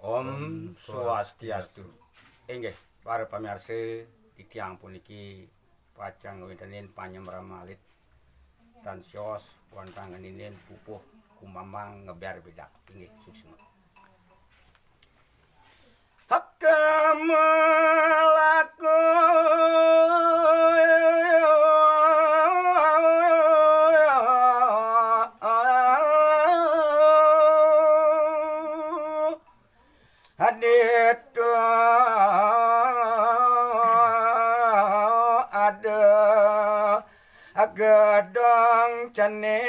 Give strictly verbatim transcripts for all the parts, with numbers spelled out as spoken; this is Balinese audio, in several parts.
Om Swastiastu. Inggih, para pamirsa, titiang puniki pacang ngwéntenin panyemramalit tan sios wantah ngeninin pupuh kumamang ngeber bedak. Inggih, suksma. Hakam laku Aditu ada gedong cenik.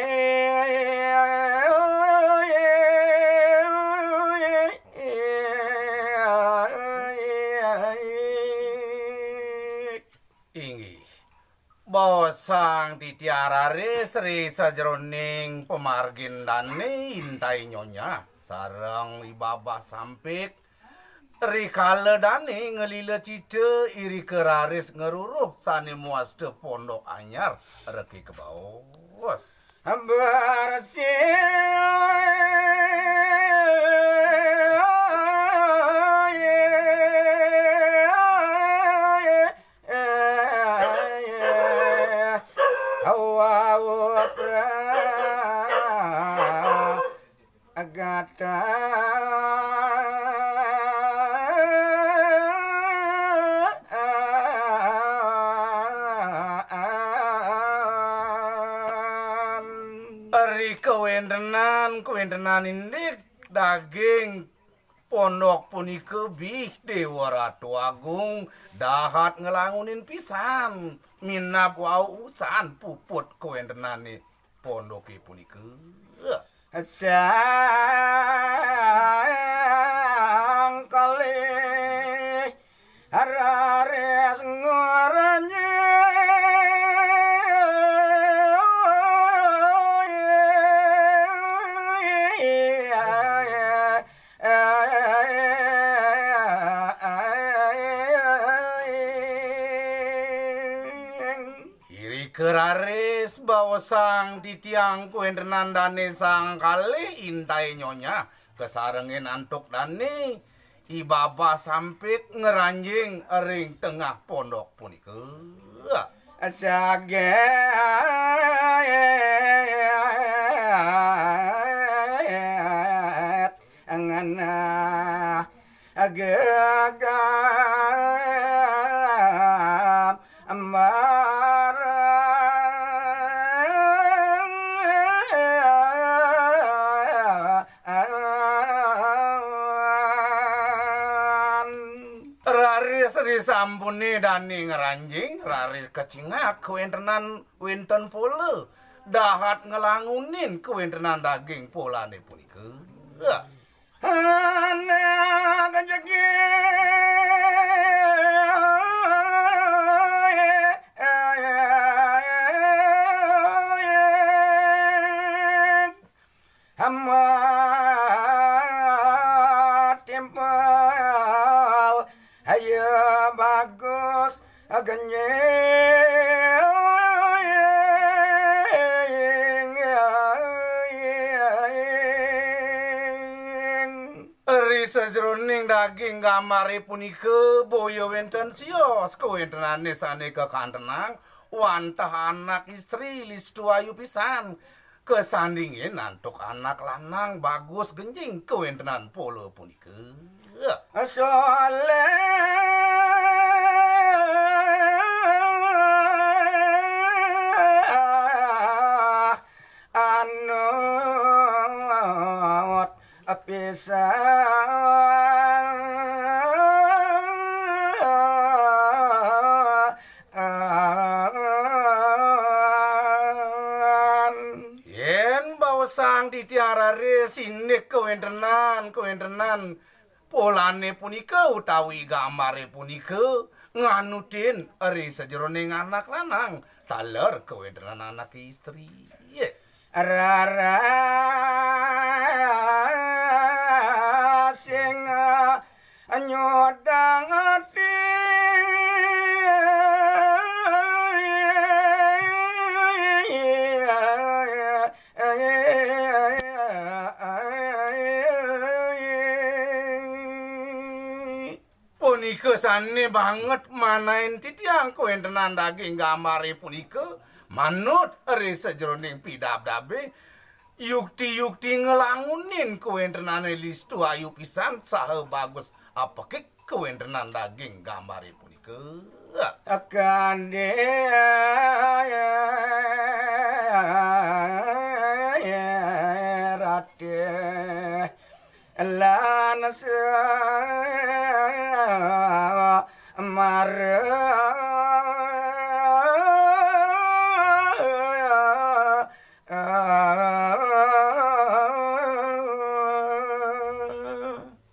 Inggih. Baosang titiang raris ri sajeroning pamargin dané intai nyonya sareng I Babah Sampik. Rikala dané ngelila cita irika raris ngruruh sané mawasta pondok anyar reki kabaos. Bersih. Hawa pra agatan. Ri kawéntenan, kawéntenan indik daging pondok punika bih Déwa Ratu Agung dahat nglangunin pisan minab wau usan puput kawéntenané pondoké punika. Sang kalih raris ngoranye. Irika raris baosang titiang kawéntenan dané sang kalih intai nyonya kasarengin antuk dané I Babah Sampik ngranjing ring tengah pondok punika. Saget ngenah gegam marang. Raris risampuné dané ngranjing, raris kacingak kawéntenan wénten pola dahat nglangunin kawéntenan daging polané punika. Anak jegég. Hamba timpal, ayo bagus genjing. Ri sajeroning daging gambaré punika boya wénten sios kawéntenané sané kakantenang, wantah anak istri listu ayu pisan. Kasandingin antuk anak lanang bagus genjing kawéntenan pola punika. Soléh anut pisan. Yén baosang titiang raris indik kawéntenan, kawéntenan polané punika utawi gambaré punika nganutin ri sajeroning anak lanang taler kawéntenan anak istri. Rarasing nyodang ati. Sané banget manain titiang kawéntenan daging gambaré punika, manut ri sajeroning pidabdabé, yukti-yukti nglangunin kawéntenané listu ayu pisan saha bagus apekik kawéntenan daging gambaré punika. Kandé Ratih lan Semar.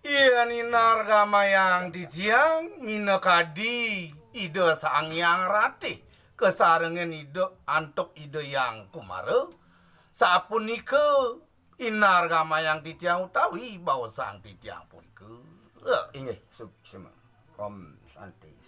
Yén inargamayang titiang minakadi Ida Sang Hyang Ratih kasarengin Ida antuk Ida Hyang Kumara, sapunika inargamayang titiang utawi baosang titiang punika. Inggih, suksma. Om Santi.